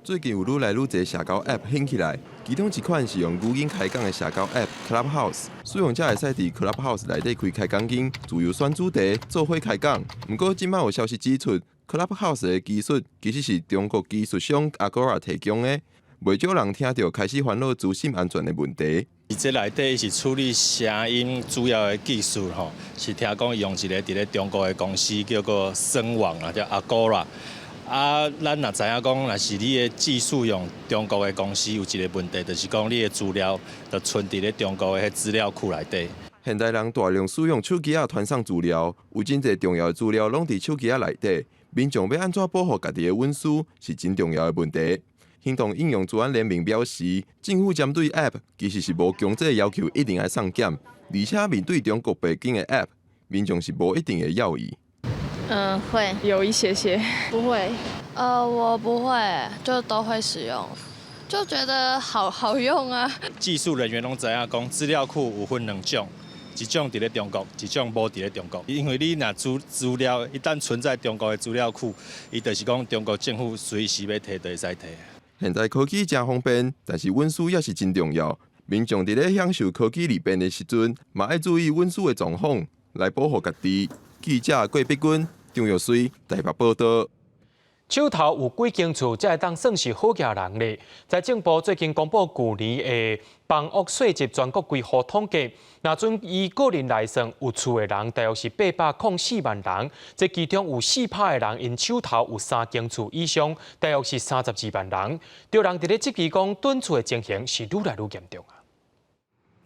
最近有愈來愈濟社交 App 興起來，其中一款是用語音開講的社交 App Clubhouse。使用者會使佇 Clubhouse 內底開開講間，自由選主題，做伙開講。毋過這擺有消息指出，Clubhouse 的技術其實是中國技術商 Agora 提供的，袂少人聽著開始煩惱資訊安全的問題。這內底是處理聲音主要的技術吼，是聽講用一个佇咧中國的公司叫做聲網啊，叫 Agora。啊，咱若知影講，若是你的技術用中國的公司，有一个問題，就是講你的資料就存佇咧中國的彼資料庫內底。現代人大量使用手機仔傳送資料，有真濟重要的資料攏佇手機仔內底。民眾欲按怎保護家己的隱私是真重要的問題。行動應用資安聯盟表示，政府針對 App 其實是無強制要求一定愛送檢，而且面對中國背景的 App，民眾是無一定會猶豫。嗯，會有一些些，不會。我不會，就都會使用，就覺得好好用啊。技術人員攏知影講，資料庫有分兩種，一種佇咧中國，一種無佇咧中國。因為你若資料一旦存在中國的資料庫，伊就是講中國政府隨時欲提就會使提。現在科技誠方便，但是隱私也是真重要。民眾佇咧享受科技利便的時陣，嘛愛注意隱私的狀況，來保護家己。記者郭碧君、張玉水台北報道。手頭有幾間厝，才會當算是好額人咧。財政部最近公布舊年的房屋稅入全國規戶統計，若準以個人來算，有厝的人大約是804萬人，這其中有4%的人𪜶手頭有三間厝以上，大約是32萬人。著人佇咧質疑講，躉厝的情形是愈來愈嚴重啊。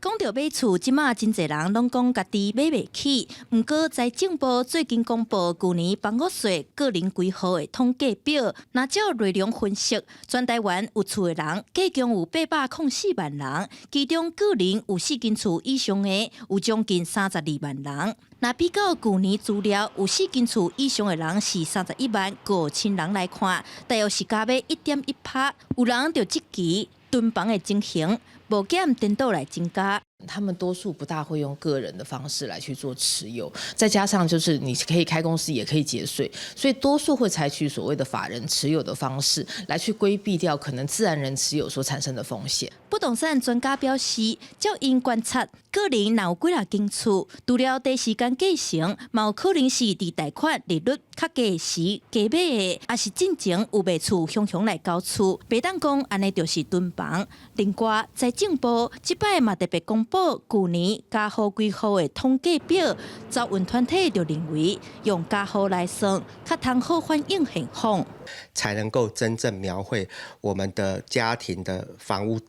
講著買厝，這馬真濟人攏講家己買袂起。毋過財政部最近公布舊年房屋稅個人歸戶的統計表，若照內容分析，全台灣有厝的人，計共有804萬人，其中個人有四間厝以上的有將近32萬人。若比較舊年資料，有四間厝以上的人是31萬5千人來看，大約是加碼1.1%。有人就質疑囤房的情形，無減顛倒來增加。他們多數不大會用個人的方式來去做持有，再加上就是你可以開公司，也可以節稅，所以多數會採取所謂的法人持有的方式來去規避掉可能自然人持有所產生的風險。不動產專家表示，照𪜶觀察，個人若有幾若間厝，除了短時間繼承，嘛有可能是佇貸款利率較低時加買的，抑是進前有賣厝雄雄來交厝，袂當講按呢就是囤房。另外，財政部這擺嘛特別公布舊年家戶歸戶的統計表，走運團體就認為用家戶來算，較通好反映現況，才能夠真正描繪我們的家庭的房屋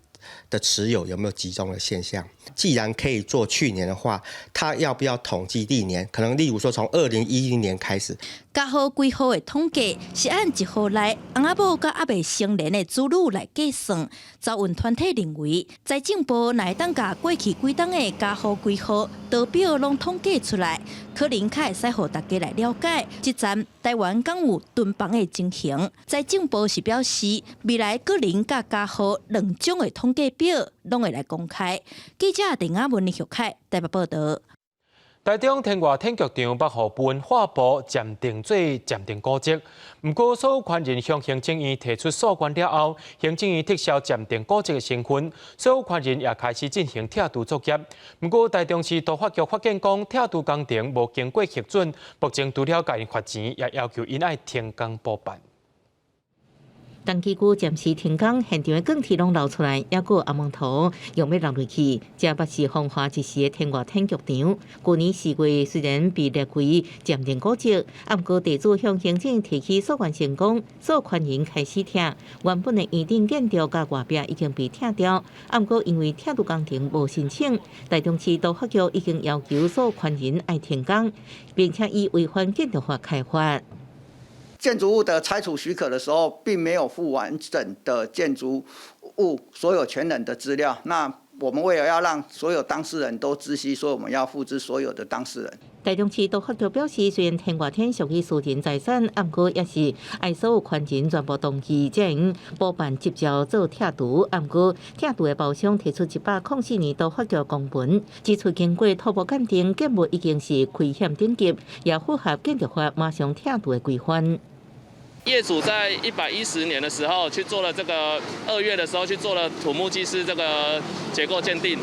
的持有有沒有集中的現象。既然可以做去年的話，他要不要統計歷年？可能例如說從2010年開始。家戶歸戶的統計是按一戶內翁仔某佮猶未成年的子女來計算。走運團體認為，財政部若會當共過去幾冬的家戶歸戶圖表攏統計出來，可能較會使予大家來了解。這陣台灣敢有囤房的情形？財政部是表示，未來個人佮家戶兩種的統計表攏會來公開。記者鄧亞文、李玉凱台北報道。台中天外天劇場欲予文化部暫定做暫定古蹟，毋過所有權人向行政院提出訴願了後，行政院撤銷暫定古蹟的身份，所有權人也開始進行拆除作業。毋過台中市都發局發現講，拆除工程無經過核准，目前除了共𪜶罰錢，也要求𪜶愛停工補辦。重機具暫時停工，現場的鋼鐵攏流出來，抑閣有紅毛塗用欲落落去。這捌是風華一時的天外天劇場。舊年4月雖然被列為暫定古蹟，啊，毋過地主向行政提起訴願成功，所有權人開始拆。原本的圓頂建築佮外壁已經被拆掉，啊，毋過因為拆除工程無申請，台中市都發局已經要求所有權人愛停工，並且以違反建築法開罰。建築物的拆除許可的時候，並沒有附完整的建築物所有權人的資料。那我們為了要讓所有當事人都知悉，所以我們要複製所有的當事人。台中市都發局表示，雖然天外天屬於私人財產，毋過也是愛所有權人全部同意，才會用補辦執照做拆除。毋過拆除的包商提出104年都發局公文，指出經過初步鑑定，建物已經是危險等級，也符合建築法馬上拆除的規範。業主在110年的時候去做了這個2月的時候去做了土木技師這個結構鑑定，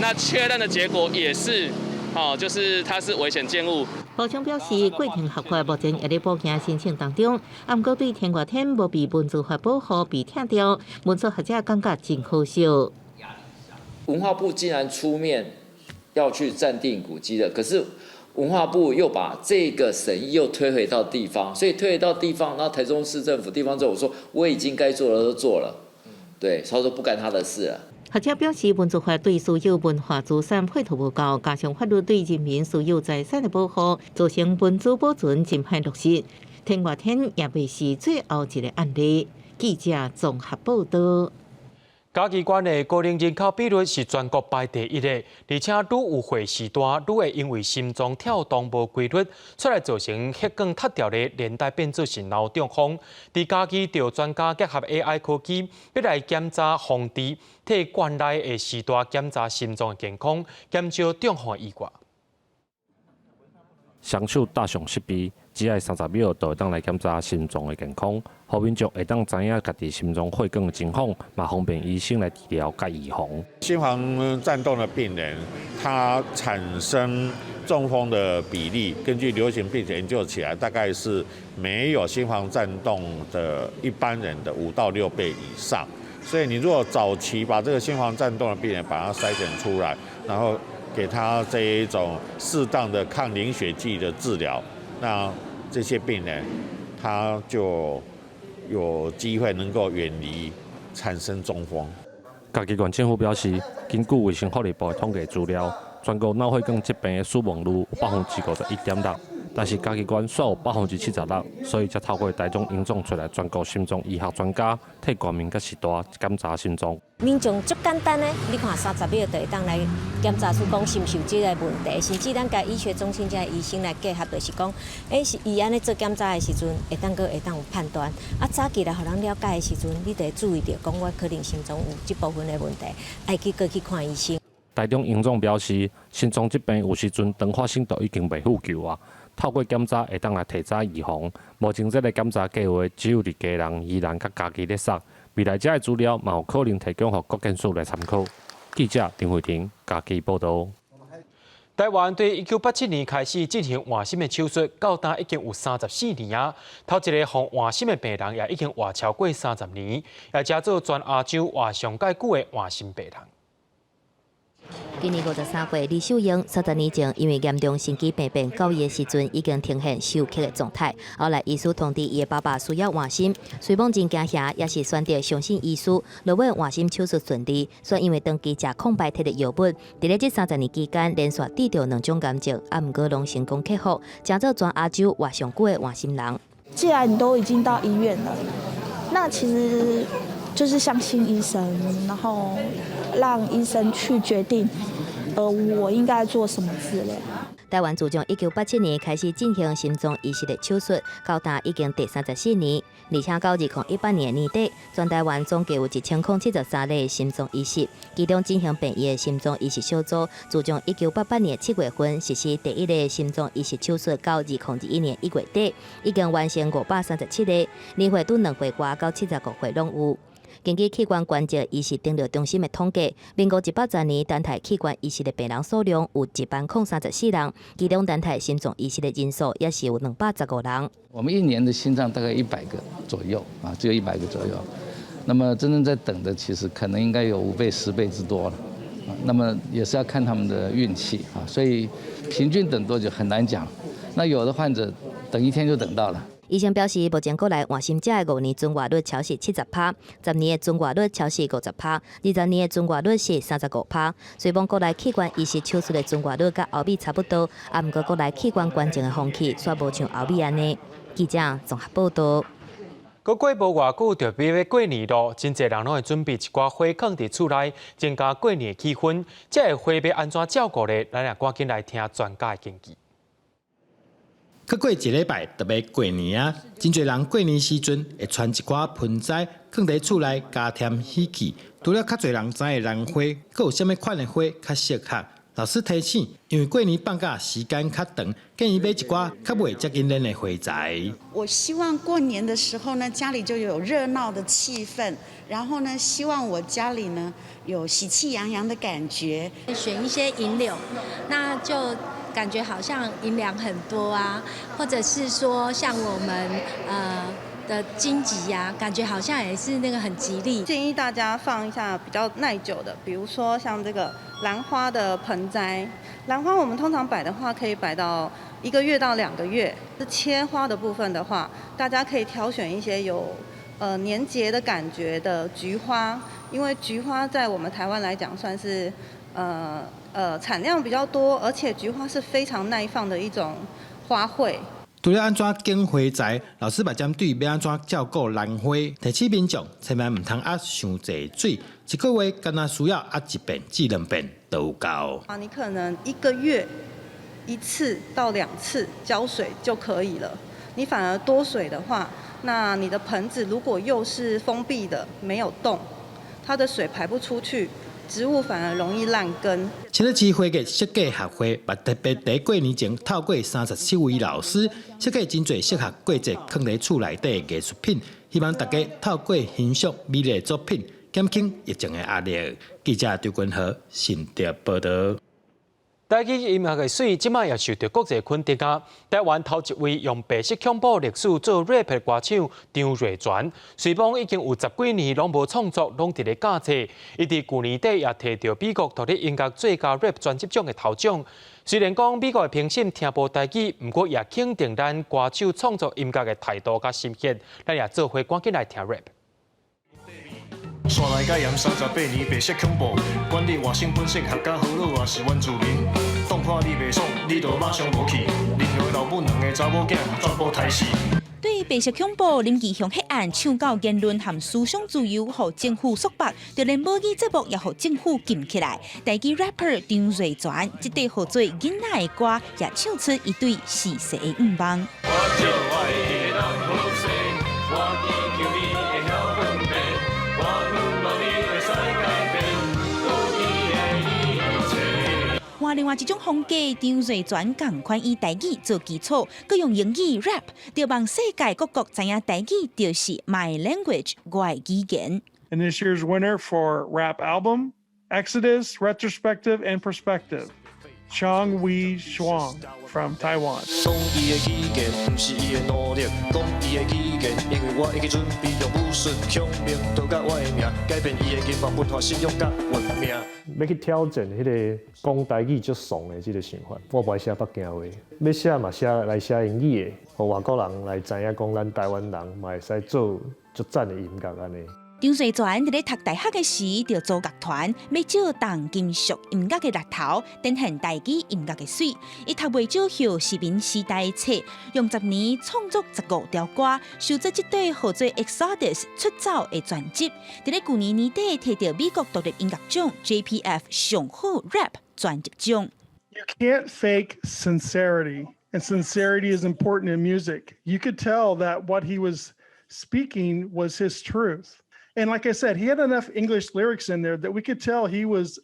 那確認的結果也是，哦，就是它是危險建物。包商表示，過程合法，目前也佇補件申請當中。毋過對天外天無被文資法保護被拆掉，文史學者感覺真可惜。文化部竟然出面要去暫定古蹟了，可是文化部又把這個審議又推回到地方，所以推回到地方，那台中市政府地方政府說我已經該做的都做了，對，他說不干他的事了。學者表示，文資法對私有文化資產配套無夠，加上法律對人民私有財產的保護，造成文資保存真歹落實。天外天也袂是最後一個案例。記者綜合報道。嘉義縣的高齡人口比率是全國排第一的，而且愈有歲數大，愈會因為心臟跳動無規律，出來造成血管塌掉的連帶變做是腦中風。佇嘉義，就專家結合 AI 科技，欲來檢查防治，替縣內的序大檢查心臟的健康，減少中風的意外。雙手搭上設備，只愛30秒就會當來檢查心臟的健康，予民眾會當知影家己心臟血管的情況，嘛方便醫生來治療佮預防。心房顫動的病人，他產生中風的比例，根據流行病學研究起來，大概是沒有心房顫動的一般人的5到6倍以上。所以你如果早期把這個心房顫動的病人把它篩選出來，然後給他這一種適當的抗凝血劑的治療，那這些病人他就有機會能夠遠離產生中風。嘉義縣政府表示，根據衛生福利部的統計資料，全國腦血管疾病的死亡率有51.6%，但是嘉義縣煞有76%，所以才透過台中榮總揣來全國心臟醫學專家，替國民佮序大檢查心臟。民眾足簡單的，你看30秒就會當來檢查出講是毋是有這个問題，甚至咱佮醫學中心這醫生來結合，就是講，是伊按呢做檢查的時陣，會當閣會當有判斷。啊，早期來予人了解的時陣，你就會注意著，講我可能心臟有這部分的問題，愛去閣去看醫生。台中榮總表示，心臟疾病有時陣當發生就已經袂復救啊。透過檢查會當來提早預防。目前這个檢查計劃只有佇基隆、宜蘭佮嘉義咧實，未來這个資料嘛有可能提供予各縣市來參考。記者林慧婷嘉義報導。台灣對1987年開始進行換心的手術，到今已經有34年啊。頭一個予換心的病人也已經活超過30年，也成做全亞洲活上蓋久的換心病人。今年53歲，李秀英30年前因為嚴重心肌病變，到醫的時陣已經呈現休克的狀態。後來醫師通知伊的爸爸需要換心，雖罔真驚嚇，也是選擇相信醫師，落尾換心手術順利。煞因為長期食抗排鐵的藥物，佇咧這三十年期間連續得著兩種癌症，啊，毋過攏成功克服，成做全亞洲活上久的換心人。既然你都已經到醫院了，那其實就是相信醫生，然後讓醫生去決定，我應該做什麼治療。台灣自從1987年開始進行心臟移植的手術，到今已經第34年，而且到2018年年底，全台灣總計有1073例心臟移植，其中進行病院的心臟移植小組，自從1988年7月份實施第一例心臟移植手術，到2021年1月底，已經完成537例，年歲對2歲外到75歲攏有。根據器官捐贈移植診療中心的統計，民國110年單台器官移植的病人數量有1萬零34人，其中單台心臟移植的人數也是有215人。我們一年的心臟大概100個左右啊，只有100個左右。那麼真正在等的，其實可能應該有5倍、10倍之多了。那麼也是要看他們的運氣啊，所以平均等多久很難講。那有的患者等一天就等到了。醫生表示，目前國內換心者的5年存活率超過70%，10年的存活率超過50%，20年的存活率是35%。雖罔國內器官移植手術的存活率佮歐美差不多，啊，毋過國內器官捐贈的風氣煞無像歐美按呢。記者綜合報道。閣過無偌久就欲過年囉，真濟人攏會準備一寡花囥佇厝內，增加過年的氣氛。這个花欲按怎照顧咧？咱也趕緊來聽專家的建議。閣過一禮拜就欲過年啊！真濟人過年時陣會攢一寡盆栽，囥佇厝內加添喜氣。除了較濟人知的蘭花，閣有啥物款的花較適合？老師提醒，因為過年放假時間較長，建議買一寡較袂遮緊輪的花材。我希望過年的時候呢，家裡就有熱鬧的氣氛，然後呢，希望我家裡呢有喜氣洋洋的感覺。選一些銀柳，那就感覺好像銀兩很多啊，或者是說像我們的荊棘呀，感覺好像也是那個很吉利。建議大家放一下比較耐久的，比如說像這個蘭花的盆栽。蘭花我們通常擺的話，可以擺到1個月到2個月。是切花的部分的話，大家可以挑選一些有年節的感覺的菊花，因為菊花在我們台灣來講算是產量比較多，而且菊花是非常耐放的一種花卉。除了按怎揀花材，老師嘛針對欲按怎照顧蘭花，提醒民眾千萬毋通壓傷濟水，一個月干焦需要壓一遍至兩遍就有夠。啊，你可能1個月1次到2次澆水就可以了。你反而多水的話，那你的盆子如果又是封閉的，沒有洞，它的水排不出去。植物反而容易爛根。新北市花藝設計學會嘛特別佇過年前透過37位老師設計真濟適合過節囥佇厝內底的藝術品，希望大家透過欣賞美麗作品，減輕疫情的壓力。記者張君和新竹報道。台語音樂的媠，這擺也受著國際肯定啊！台灣頭一位用白色恐怖歷史做 rap 的歌手張瑞全，雖罔已經有十幾年攏無創作，攏佇咧教冊。伊佇舊年底也提著美國獨立音樂最佳 rap 專輯獎的頭獎。雖然講美國的評審聽無台語，毋過也肯定咱歌手創作音樂的態度佮心血。咱也做伙趕緊來聽 rap。煞來解嚴38年白色恐怖，管你外省本省客家河洛抑是原住民，當看你袂爽，你就馬上無去。任何老母兩个查某囝，全部刣死。對白色恐怖林義雄彼案唱到言論和思想自由，予政府束縛，就連母語節目也予政府禁起來。台語 rapper 張瑞全，這塊號做囡仔的歌，也唱出伊對時勢的願望。我就愛你的人好勢，我祈求你會曉分辨，我希望你會使改變，有你的一切。換另外一種風格，張瑞全仝款以台語做基礎，閣用英語 rap，著望世界各國知影台語就是 my language，我的語言。 And this year's winner for rap album, Exodus, Retrospective and Perspective, Chang Wei Shuang from Taiwan。講伊的語言，毋是伊的努力；講伊的語言，因為我已經準備用武術孔明，刀佮我的名，改變伊的願望、文化信仰佮運命。欲去挑戰彼个講台語足慫的這个想法，我無愛寫北京話，欲寫嘛寫來寫英語的，予外國人來知影講咱台灣人嘛會使做足讚的音樂按呢。張瑞全佇咧讀大學的時，就組樂團，欲借重金屬音樂的力頭，展現台語音樂的媠。伊讀袂少後殖民時代的冊，用10年創作15條歌，收做這塊號做 Exodus 出走的專輯。佇咧舊年年底，提著美國獨立音樂獎 JPF 上好 Rap 專輯獎。 You can't fake sincerity, and sincerity is important in music. You could tell that what he was speaking was his truth. And like I said, he had enough English lyrics in there that we could tell he was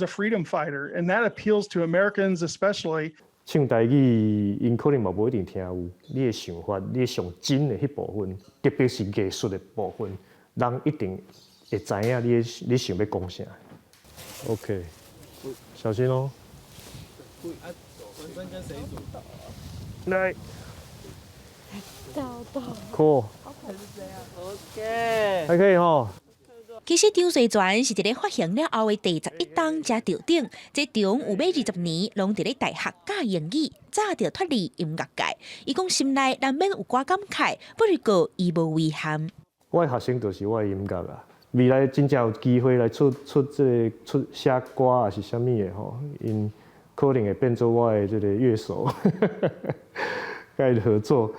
a freedom fighter, and that appeals to Americans especially. 唱台語，𪜶可能嘛無一定聽有。你的想法，你的上真的彼部分，特別是藝術的部分，人一定會知影你想欲講啥。OK，小心哦。來。Cool。 OK。還可以吼。其實張瑞全是佇咧發行了後的第11冬才得獎，這中有欲20年攏佇咧大學教英語，早就脫離音樂界。伊講心內難免有寡感慨，不過伊無遺憾。我的學生就是我的音樂啊，未來真正有機會來出出這个出寫歌抑是啥物的吼，𪜶可能會變做我的這个樂手，佮伊合作。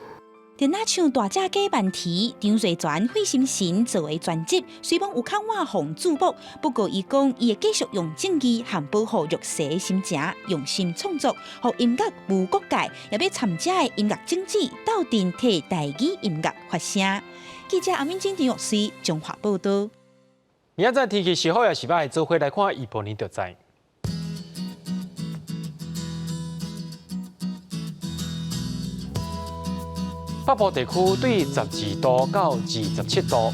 就若像大隻假問題，張瑞全費心神做的專輯，雖罔有較晚予注目，不過伊講伊會繼續用正義和保護弱勢的心情，用心創作，予音樂無國界，也欲參這的音樂種子鬥陣替台語音樂發聲。記者阿敏晶、張玉穗綜合報導。明仔載天氣是好抑是䆀，做伙來看預報你就知。北部地區對12度到27度，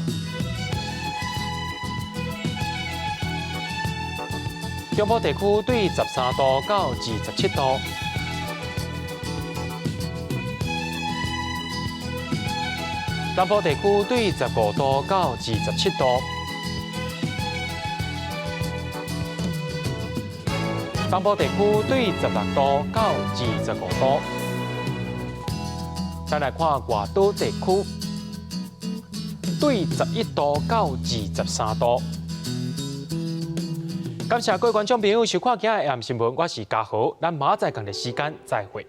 中部地區對13度到27度，南部地區對15度到27度，東部地區對16度到25度。咱來看外島地區，對11度到23度。感謝各位觀眾朋友收看今日的暗新聞，我是嘉豪，咱明仔載仝個時間再會。